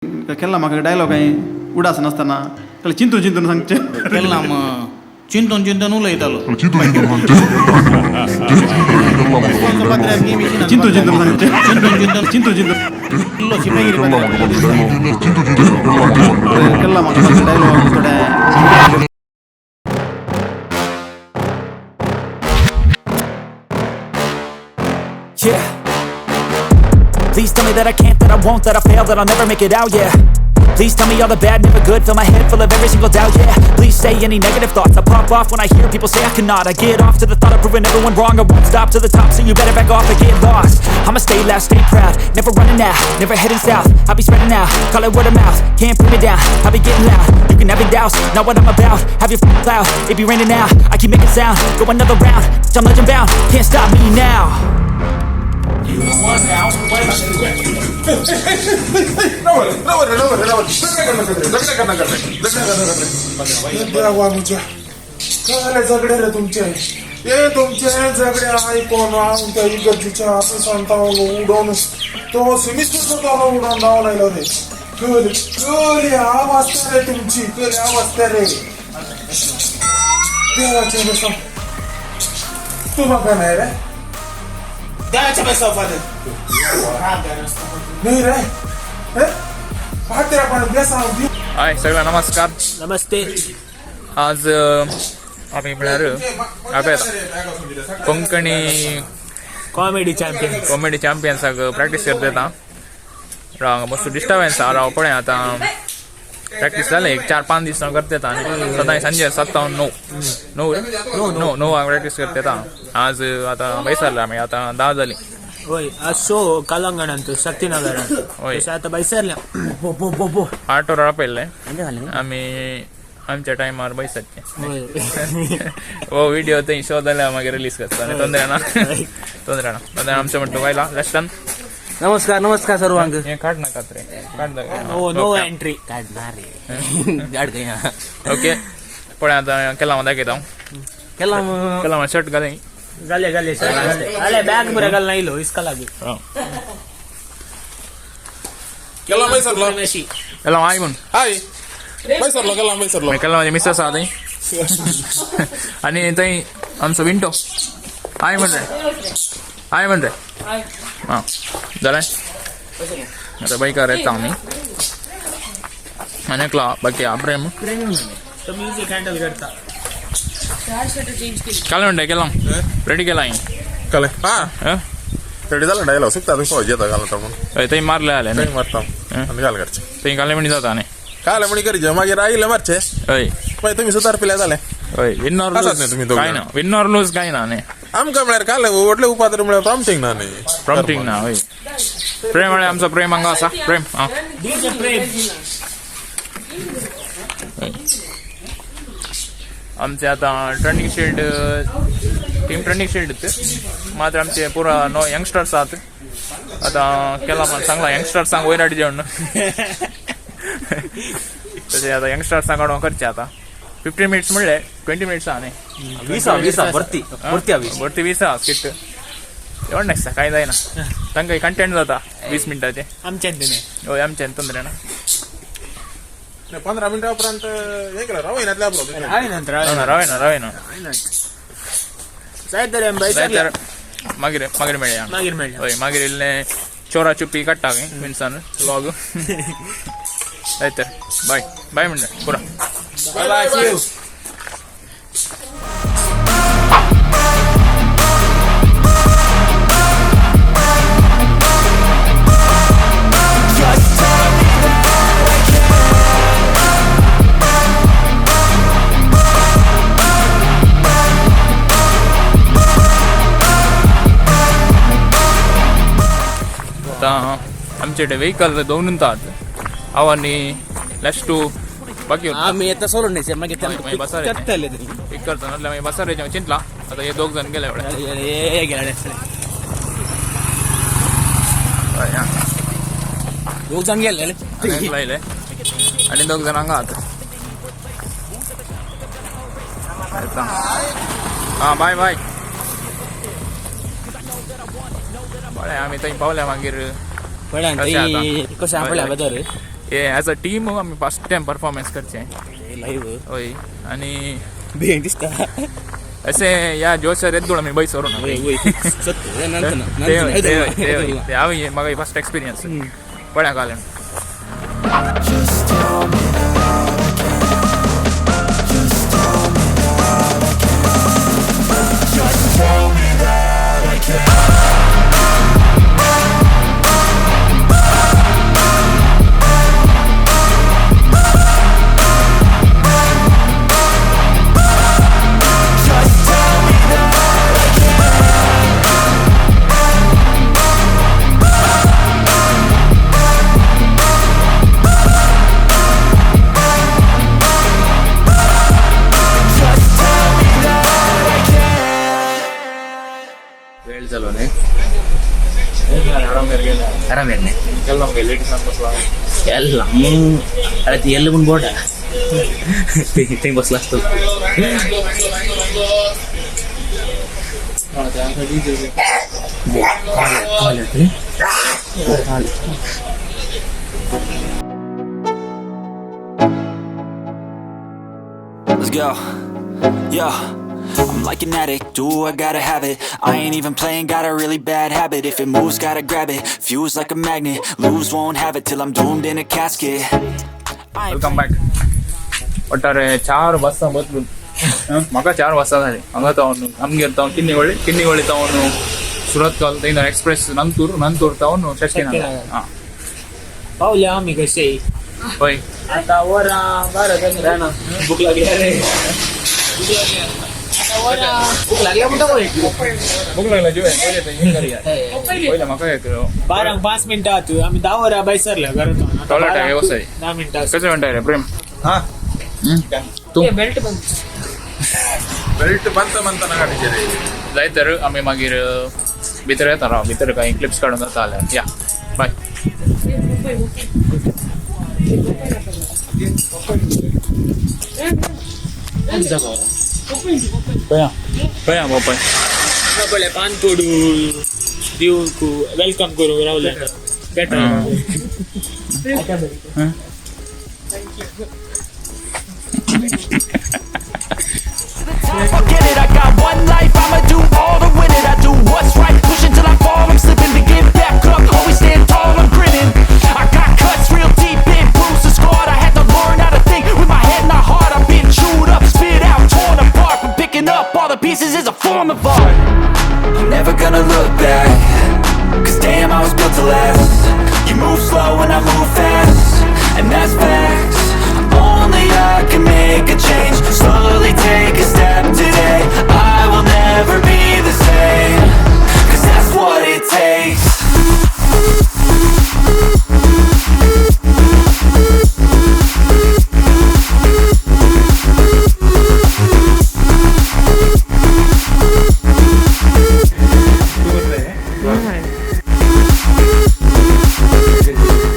केन्ना म्हाका डायलॉग हांवें उडास नासतना कळ्ळें, चिंतून चिंतून सांगचें. केन्ना चिंतून चिंतून उलयतालो. चिंतून चिंतून सांगचें. चिंतून चिंतून चिंतून चिंतून इल्लो शिपायगिरी. केन्ना म्हाका डायलॉग थोडे. Yeah. Please tell me that I can't, that I won't, that I fail, that I'll never make it out, yeah. Please tell me all the bad, never good, fill my head full of every single doubt, yeah. Please say any negative thoughts, I pop off when I hear people say I cannot. I get off to the thought of proving everyone wrong, I won't stop to the top, so you better back off and get lost. I'ma stay loud, stay proud, never running out, never heading south. I'll be spreading out, call it word of mouth, can't put me down, I'll be getting loud. You can have it douse, not what I'm about, have your cloud, it be raining now. I keep making sound, go another round, I'm legend bound, can't stop me now. देवा, कसले झगडे रे तुमचे? हे तुमचे झगडे ऐकून आमच्या इगर्जीच्या ऑफिसांत उडोवन तो सिमिस्टर उडोवन धांवन आयलो रे. कली कली आवाज रे तुमची, कली आवाज रे. देवाचे बेसांव, तूं म्हाका नाही रे. देवाच्या बेसांव फादर. नाही रे, हे पात्र्यापण बेसांव दी. हाय सगळ्यांना नमस्कार. नमस्ते. आज आमी म्हळ्यार आमी कोंकणी कॉमेडी चॅम्पियन. कॉमेडी चॅम्पियन्साक प्रॅक्टीस करता येता. राव, मस्त डिस्टर्बन्स आहा. राव पळय, आतां प्रॅक्टीस जालें, एक 4-5 दीस हांव करता येता आनी सदांय सांजे 7 9 9 9 9 प्रॅक्टीस करता येता. आज आतां बैसरला आमी, आतां 10 जालीं. होय, आज शो कलांगणांत, शक्तीनगरांत. होय. तशें आतां बैसरल्या. 8 वरां आपयल्लें आमी, आमच्या टायमार बैसरचें. होय. हो व्हिडिओ थंय शो जाल्यार मागीर रिलीज करता आनी तोंदरे ना, तोंदरे ना, तोंदरे आमचें म्हणटा वयला लेस्टन. नमस्कार, नमस्कार सर्वांक. हें काड नाकात रे, काड नाका. No no entry. काढणार रे, गाड काय. ओके, पळय आतां केला हांव दाखयता हांव. केला. केला हांव शर्ट घालय. घाले घाले घाले घाले, बॅग पुरा घाल नाही लो इसका लागे. केला मैसरलो. केला हाय म्हण. हाय, मैसरलो, केला मैसरलो. केला म्हाजे मिसेस आहा थंय आनी थंय आमचो विंटो. हाय म्हण रे, हाय म्हण रे. आं जालें, आतां बायकार येता आमी आनी एकलो बाकी हा प्रेम. तो म्युझिक हँडल करता. काल म्हणटा केला रेडी केला हांवें. कले हा. हं? रेडी झाला डायलॉग सुकता तुमकां येता घालता म्हणून. हय, थंय मारले जालें न्ही. थंय मारता आनी घाल करचे. थंय काले म्हणी जाता न्ही. काल म्हणी करचे, मागीर आयिल्ले मारचे. हय. मागीर तुमी सुतार पिल्या जालें. हय, विन ऑर आसात लूज. न्ही तुमी दोग काय जाण? ना, विन ऑर लूज काय ना न्ही. आमकां म्हळ्यार काल व्हडले उपाद्र म्हळ्यार प्रॉम्प्टिंग ना न्ही. प्रॉम्प्टिंग ना. हय, प्रेम म्हळ्यार आमचो प्रेम हांगा आसा. प्रेम आं. डीजे प्रेम. हय. आमचे आतां trending shield team, trending shield मात्र आमचे पुरा नो यंगस्टर्स आहात. आतां केला म्हण सांगला यंगस्टर्सांक वयर हाडचे म्हणून. तशें आतां यंगस्टर्सांक हाडून करचें. आतां 15 मिनिट्स म्हणले, 20 मिनिट्स आहा न्ही. 20 20, भरती भरती 20. भरती 20 आहा. स्किट एवढं नासता, कांय जायना, तांकां कंटेंट जाता 20 मिनटाचें. आमच्यान तिने. हय, आमच्यान तंत्र ना. 15 मिनटां उपरांत हें केलें रावयनातलें आपलो. हांवें नंतर. ना, रावयना, रावयना. जाय तर आमी जाय. बैसरल्या. तर मागीर मागीर मेळया. मागीर मेळया. हय, मागीर इल्लें चोरा चुपी काडटा खंय मिनसान व्लॉग. जाय तर, बाय बाय म्हणटा पुरा. बाय बाय, C you. Just tell me that I can. आतां आमचे ते व्हेकल दोनूच आहात, हांव आनी लास्ट टू बाकी उरता. आम्ही येता सोडून नाही मागीर. मागीर मागीर बसार येता. करतले. एक करता नासल्यार मागीर बसार येचें चिंतलां. आतां हे दोग जाण गेले एवढे. गेले. हय आं. दोग जाण गेले. आनी एकलो येयले आनी दोग जाण हांगा आहात. येता आं, बाय बाय. पळय, आमी थंय पावल्या मागीर. पळय. कशें आतां? कशें पळय बदर. हे एज अ टीम आमी फर्स्ट टायम परफॉर्मन्स करचे लाईव्ह हय आनी बेंग दिसता अशें ह्या जोशार येद्दोळ आमी बैस व्हरूं ना वय वय सत्य नंतर ते ते ते हांव म्हाका फर्स्ट एक्सपिरियन्स पळया घालें. Just tell me that I can. Just tell me that I can. Just tell me that I can. Just tell me that I can. Just tell me that I can. वेळ जालो न्ही आराम येणे केल्लो मगे लेडीसान बसला ಎಲ್ಲ अरे ती ಎಲ್ಲ पण बोट ते बसला असतो. Let's go. Yo. I'm like an addict, do I gotta have it. I ain't even playing, got a really bad habit. If it moves, gotta grab it, fuse like a magnet. Lose, won't have it till I'm doomed in a casket. I ain't welcome back. ಒಟ್ಟಾರೆ 4 bus ಬದಲು म्हाका 4 वर्सां जालीं हांगा तावन आमगेर तावन किन्नीवळी किन्नीवळी तावन सुरतकाल थंय express नंतूर नंतूर तावन शक्यनगर हां पावले आमी कशे हय आता वरां 12 जाली राणा भूक लागली रे भूक लागली म्हणटा पळय. भूक लागला जेवया पयलें तें हें करया पयलें म्हाका एक 12 5 मिनटां आतां आमी 10 वरां भायर सरल्या घरांतून टॉयलेट आहे वसय 10 मिनटां कशें म्हणटा रे प्रेम हा तूं बेल्ट बेल्ट बंद म्हणता नाका टिचर. जाय तर आमी मागीर भितर येता राव भितर कांय क्लिप्स काडून जाता जाल्यार या बाय. पळया पळया पोपय पळय पान तोडू दिवंक welcome करूंक रावले better. I'll get it, I got one life, I'ma do all to win it. I do what's right, push until I fall, I'm slipping to get back up, always stand tall, I'm grinning. I got cuts real deep in, bruised and scarred. I had to learn how to think with my head not hard. I've been chewed up, spit out, torn apart. But picking up all the pieces is a form of art. I'm never gonna look back, cause damn, I was built to last. You move slow and I move fast, and that's facts. Only I can make a change. Slowly take a step today. I will never be the same, cause that's what it takes.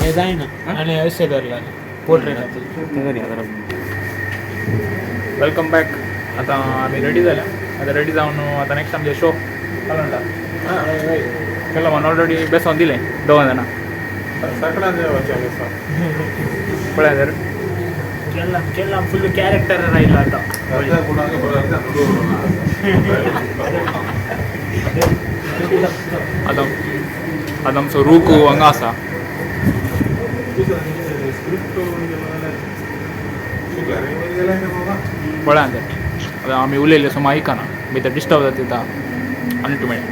हे जायना आनी अशें धरला portrait. Welcome back. आतां आमी ready जाल्या आतां ready जावन आतां नेक्स्ट आमचे शो काल म्हणटा केलो मान ऑलरेडी बेसोन दिलें दोगां जाणां पळया तर केला केला फुल कॅरेक्टर राहिला आता. आतां आतां आमचो रूक हांगा आसा. पळया तर आतां आमी उलयले सो आयकना भितर डिस्टर्ब जाता आनी टू मेळया.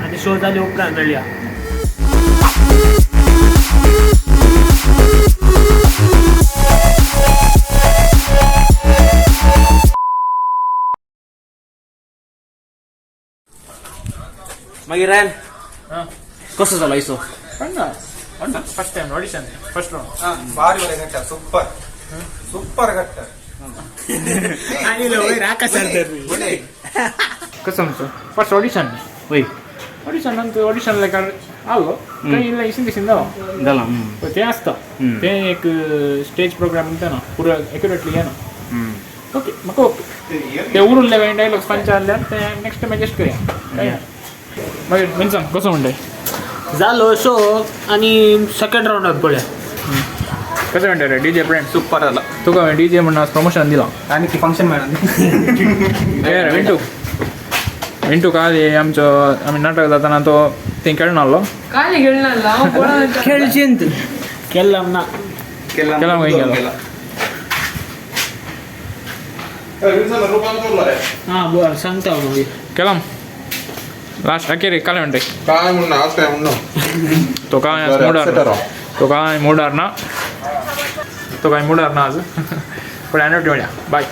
आनी शो जाले उपरांत मेळया. मागीर रायन कसो जालो इसो? First time audition first round भारी बरे घट्टा सुपर सुपर घट्टा. आनी वयर आकाशार धरली. कसं आमचो फर्स्ट ऑडिशन वय ऑडिशन नंतर ऑडिशन लायक आलो काही इल्लें इसिन दिसिन जालो जाला. तें आसता तें एक स्टेज प्रोग्राम म्हणटा ना पुरो एक्युरेटली येना. ओके म्हाका ओके ते उरुल्ले कांय डायलॉग्स पंच आहल्यार ते नेक्स्ट टायम एडजस्ट करया काय ना. मागीर विन्सन कसो म्हणटाय? जालो शो आनी सेकंड राउंडात पळया. कशें म्हणटा रे डीजे फ्रेंड? सुपर जाला. तुका हांवें डीजे म्हणून आज प्रमोशन दिलां. आनी ती फंक्शन मॅडम. हे रे विंटू, विंटू काल हे आमचो आमी नाटक जाताना तो थंय खेळून आसलो. काय खेळणार हांव कोणा? खेळचेंत केल्लम ना. केला खंय गेलो? हा बरं, सांगता हांव मागीर. केलाम लास्ट अखेर काल म्हणटे. काय म्हणून आज काय म्हणून? तो काय आज बरें, मुडार upset राव. तो काय मुडार ना, तो काय मुडार ना आज. पण आनी मेळया, बाय.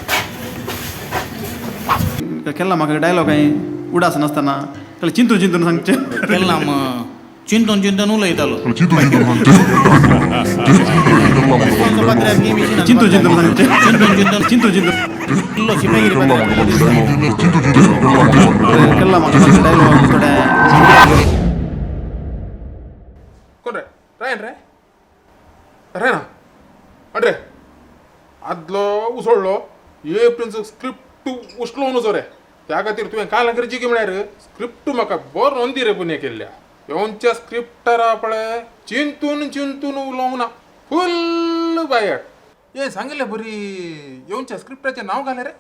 केला म्हाका डायलॉग हांवें उडास नासतना कळ्ळें, चिंतून चिंतून सांगचें. केन्ना चिंतून चिंतून उलयतालो. चिंतून चिंतून सांगचें. चिंतून चिंतून चिंतून चिंतून इल्लो शिपायगिरी. केला म्हाका डायलॉग थोडे. कोण रे? रायन रे? रायना अड्रे आदलो उसळ्ळो ये प्रिन्स स्क्रिप्ट उश्लो नुजो रे. त्या खातीर तुवें काल गरजेकी म्हळ्यार स्क्रिप्ट म्हाका बरो नोंदी रे पुणे केल्ल्या येवच्या स्क्रिप्टारा पळय चिंतून चिंतून उलोवंक ना, फुल्ल बायट. हे सांगिल्लें बरी येवच्या स्क्रिप्टाचें नांव घालें रे.